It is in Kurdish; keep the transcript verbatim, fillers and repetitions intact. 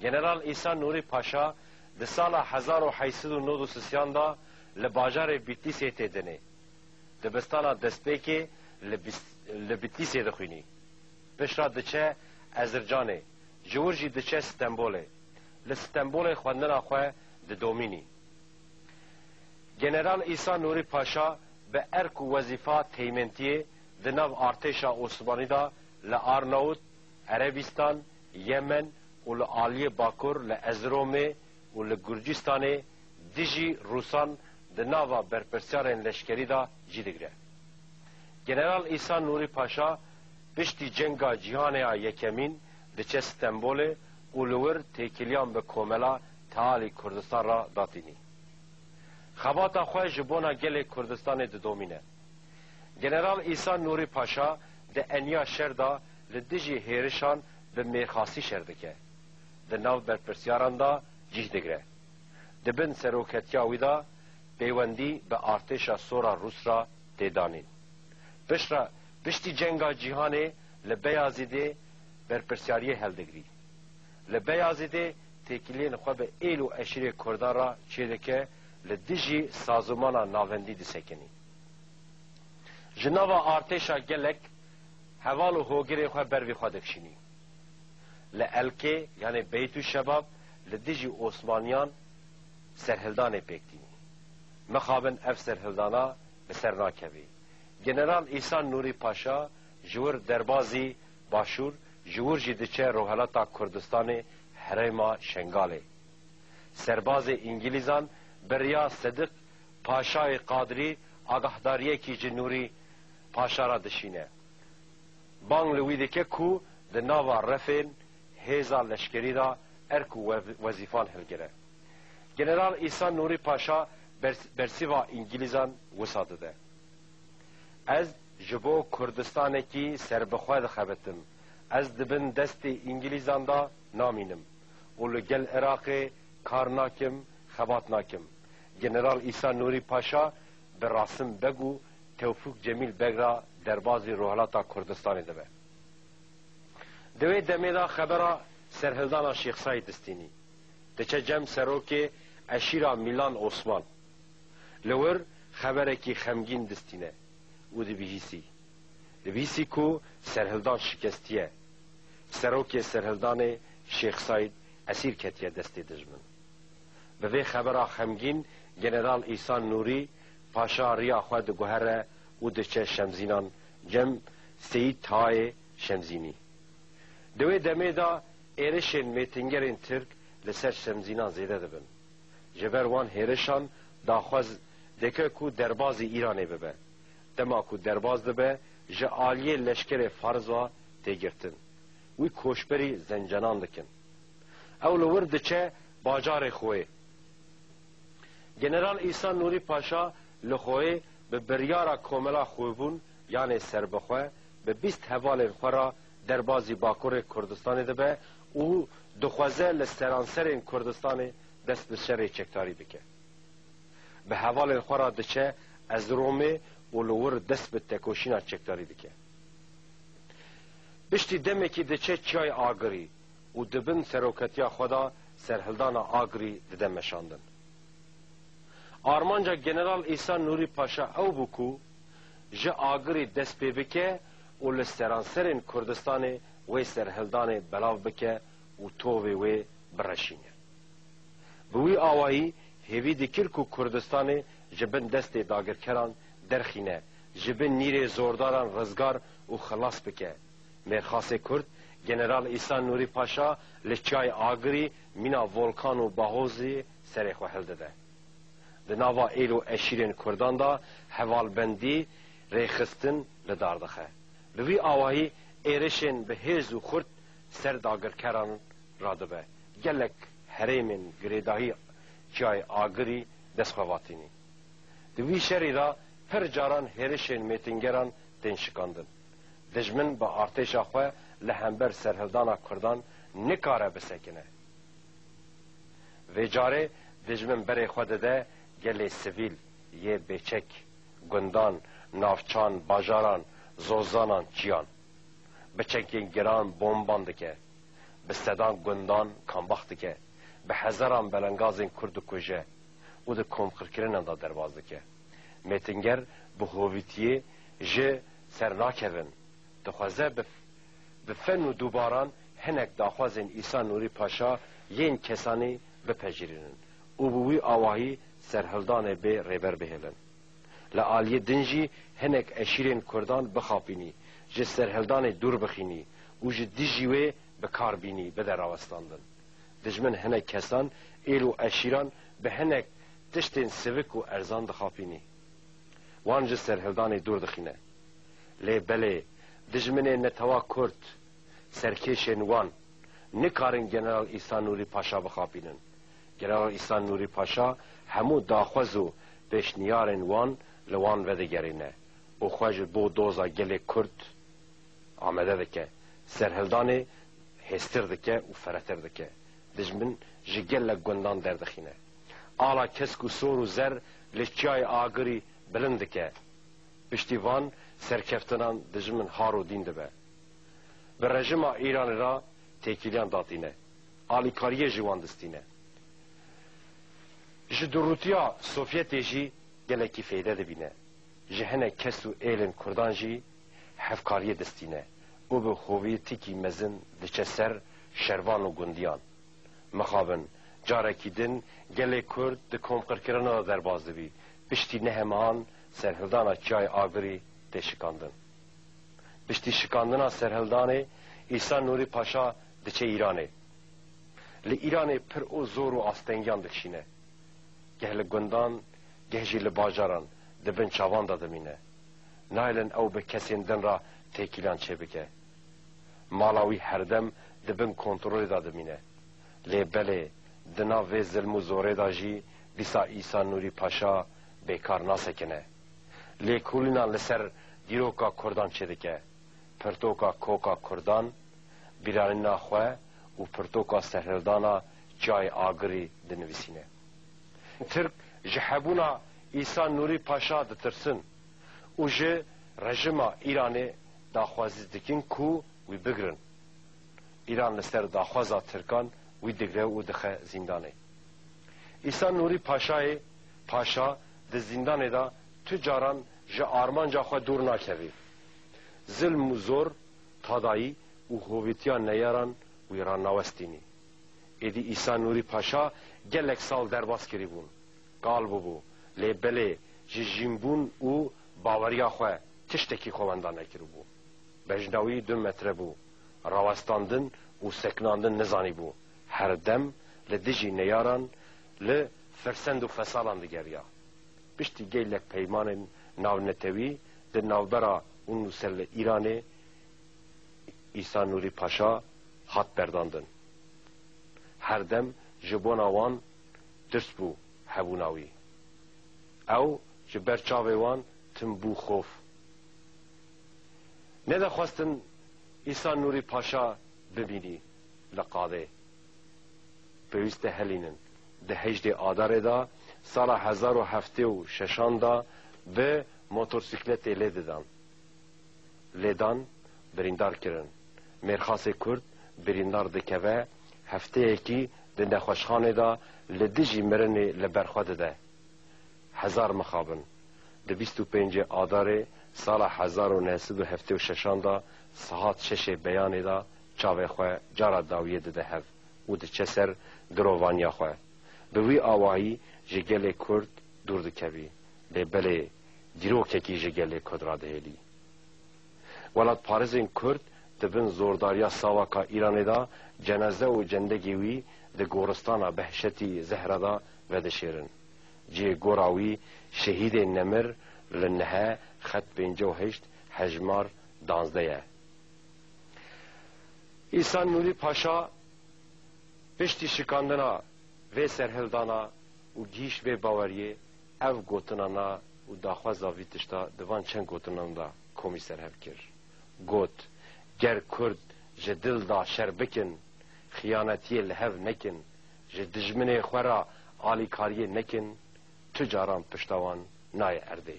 General Îsa Nûrî Paşa di sala hezar û heyt sed û nod û sisiyan de li bajarê Bitlîsê tê dinê. Dibistana destpêkê li Bis-, li Bitlîsê dixwînî. Piştre diçe Ezircanê, ji wir jî diçe Stenbolê. Li Stenbolê xwendina xwe didomînî. General Îsa Nûrî Paşa bi erk û wezîfa teymêntiyê di nav artêşa Osmanî de li Arnawut, Erebîstan, Yemen û li aliyê bakur li Ezromê û li Gurcistanê dijî Rûsan di nava berpirsyarên leşkerî de cî digire. General Îsa Nûrî Paşa piştî Cenga Cîhanê ya Yekemîn diçe Stenbolê û li wir têkiliyan bi komela tealî Kurdistan re datînî. Xebata xwe ji bona gelê Kurdistanê didomîne. General Îsa Nûrî Paşa di eniya şer de li dijî hêrişan bi mêrxasî şer dike. Di nav berpirsiyaran de cih digire. Di bin seroketiya wî de pêwendî bi artêşa sor a Rûs re tê danîn. Piştre, piştî Cenga Cîhanê li Beyazîdê berpirsiyariyê heldigrî. Li Beyazîdê têkiliyên xwe bi êl û eşîrê Kurdan re çêdike, li dijî sazûmana navendî disekinî. Ji nava artêşa gelek heval û hogirên xwe ber vî xwe dikişînî. Li Elkê, yanê Beytû Şebab, li dijî Osmaniyan serhildanê pêk tînî. Mixabin ev serhildana bi ser nakevî. General Îsa Nûrî Paşa ji wir derbazî başûr, ji wir jî diçe rojhelata Kurdistanê herêma Şengalê. Serbazê Îngilîzan bi riya Sediq Paşayê Qadirî agahdariyekî ji Nûrî Paşa re dişîne. Bang li wî dike ku di nava refên hêza leşkerî de erk û we-, wezîfan hilgire. General Îsa Nûrî Paşa bers-, bersiva Îngilîzan wisa dide. Ez ji bo Kurdistanekî serbixwe dixebitim. Ez di bin destê Îngilîzan de namînim û li gel Iraqê kar nakim, xebat nakim. General Îsa Nûrî Paşa bi Rasim Beg û Tewfik Cemîl Beg re derbazî Rojhilata Kurdistanê dibe. Di wê demê de xebera serhildana Şêx Seîd distînî. Diçe cem serokê eşîra Mîlan Osman. Li wir xeberekî xemgîn distîne û dibihîsî. Dibihîsî ku serhildan şikestiye. Serokê serhildanê Şêx Seîd esîr ketiye destê dijmin. Bi vê xebera xemgîn General Îsa Nûrî Paşa riya xwe diguhere û diçe Şemzînan cem Seyîd Tayê Şemzînî. Di wê demê de êrişên mêtingerên Tirk li ser Şemzînan zêde dibin. Ji ber wan hêrişan daxwaz dike ku derbazî Îranê bibe. Dema ku derbaz dibe, ji aliyê leşkerê Fars ve tê girtin. Wî koçberî Zencenan dikin. Ew li wir diçe bajarê xwe. General Îsa Nûrî Paşa li xwe bi biryara Komela Xwebûn, yanê serbixwe, bi bîst hevalên xwe re derbazî Bakurê Kurdistanê dibe û dixwaze li seranserên Kurdistanê dest bi şerê çekdarî bike. Bi hevalên xwe re diçe Ezromê û li wir dest bi tekoşîna çekdarî dike. Piştî demekî diçe Çiyayê Agirî û di bin seroketiya xwe de serhildana Agirî dide meşandin. Armanca General Îsa Nûrî Paşa ew bû ku ji Agirî dest pê bike û li seranserên Kurdistanê wê serhildanê belav bike û tovê wê bireşîne. Bi wî awayî hêvî dikir ku Kurdistanê ji bin destê dagirkeran derxîne, ji bin nîrê zordaran rizgar û xilas bike. Mêrxasê Kurd, General Îsa Nûrî Paşa li Çiyayê Agirî mîna Volkan û Bahozê serê xwe hildide. Di nava êl û eşîrên Kurdan de hevalbendî rêxistin li dar dixe. Bi vî awahî êrişên bi hêz û xurt ser dagirkeran radibe. Gelek herêmên girêdahî Çiyayê Agirî dest xwe vatînî. Di vî şerî de pir caran hêrişên mêtingeran tên şikandin. Dijmin bi artêşa xwe li hember serhildana Kurdan nikare bisekine. Vê carê dijmin berê xwe dide gelê sivîl, yê bêçek, gundan, navçan, bajaran, zozanan, çiyan. Bi çekên giran bomban dike. Bi sedan gundan kambax dike, bi hezaran belengazên Kurd dikuje û di komqirkirinan de derbas dike. Mêtinger bi hovîtiyê ji ser nakevin, dixwaze bi, bi fen û dûbaran hinek daxwazên Îsa Nûrî Paşa yên kesanî bipejirînin û bi wî awahî serhildanê bê rêber bihêlin. Li aliyê din jî hinek eşîrên Kurdan bixapînî, ji serhildanê dûr bixînî û ji dijî wê bi kar bînî bide rawestandin. Dijmin hinek kesan, êl û eşîran bi hinek tiştên sivik û erzan dixapînî. Wan ji serhildanê dûr dixîne. Lê belê, dijminên netewa Kurd, serkêşên wan, nikarin General Îsa Nûrî Paşa bixapînin. General Îsa Nûrî Paşa hemû daxwaz û pêşniyarên wan li wan vedigerîne û xwe ji bo doza gelê Kurd amade dike. Serhildanê hêstir dike û feretir dike. Dijmin ji gelek gundan derdixîne. Ala kesk û sor û zer li Çiyayê Agirî bilind dike. Piştî van serkeftinan dijmin har û dîn dibe. Bi rejima Îranê re têkiliyan datîne. Alîkariyê ji wan distîne. Ji durûtiya Sovyetê jî gelekî feyde dibîne. Ji hinek kes û êlên Kurdan jî hevkariyê distîne û bi hovîtikî mezin diçe ser şervan û gundiyan. Mixabin, carekî din gelê Kurd di komqirkirina de derbas dibî. Piştî nehê mehan serhildana Çiyayê Agirî tê şikandin. Piştî şikandina serhildanê, Îsa Nûrî Paşa diçe Îranê. Li Îranê pir û zor û astengiyan dikişîne. Geh li gundan, geh jî li bajaran di bin çavan de dimîne. Nayêlin ew bi kesên din re têkiliyan çêbike. Mala wî herdem di bin kontrolê de dimîne. Lê belê, di nav vê zilm û zorê de jî dîsa Îsa Nûrî Paşa bêkar nasekine. Lêkolînan li ser dîroka Kurdan çêdike. Pirtoka Koka Kurdan, bîranîna xwe û pirtoka serhildana Çiyayê Agirî dinivîsîne. Tirk ji hebûna Îsa Nûrî Paşa ditirsin û ji rejima Îranê daxwazî dikin ku wî bigirin. Îran li ser daxwaza Tirkan wî digre û dixe zîndanê. Îsa Nûrî Paşayê Paşa di zîndanê de tu caran ji armanca xwe dûr nakevî. Zilm û zor, tadayî û hovîtiya neyaran wî ranawestînî. Êdî Îsa Nûrî Paşa gelek sal derbas kirîbûn. Kal bûbû, lê belê ji jînbûn û baweriya xwe tiştekî xwe wenda nekiribû. Bejna wî du metre bû. Rawestandin û sekinandin nizanîbû. Her dem li dijî neyaran, li firsend û fesalan digeriya. Piştî gelek peymanên navnetewî di navbera û nûser li Îranê Îsa Nûrî Paşa hat berdandin. Her dem ji bona wan tirs bû hebûna wî. Ew ji ber çavê wan tim bû xof. Nedexwestin Îsa Nûrî Paşa bimînî li qadê. Pêwîst e helînin. Di hejdê Adarê de sala hezar û heftê û şeşan de bi motorsîkletê lê didan. Lêdan, birîndar kirin. Mêrxasê Kurd birîndar dikeve, hefteyekî di nexweşxanê de li dijî mirinê li ber xwe dide. Hezar mixabin. Di bîst û pêncê Adarê sala hezar û neh sed û heftê û şeşan de saet şeşê beyanê de çavê xwe cara dawiyê dide hev û diçe ser girovaniya xwe. Bi wî awayî ji gelê Kurd dûr dikevî. Lê belê dîrokekî ji gelê Kurd re dihêlî. Welatparêzên Kurd di bin zordariya sawaka Îranê de cenaze û cendegê wî di goristana behşetî Zehra de vedişêrin. Cihê gora wî şehîdên nemir li nehe xet pêncî û heşt hejmar danzdeh ye. Îsa Nûrî Paşa piştî şikandina vê serhildana û gihîşt vê baweriyê, ev gotinana û daxwaza vî tişta di van çend gotinan de komî serhev kir. Got, ger Kurd ji dil de şer bikin, xiyanetiyê li hev nekin, ji dijminê xwe re alîkariyê nekin, tu caran pişta wan nayê erdê.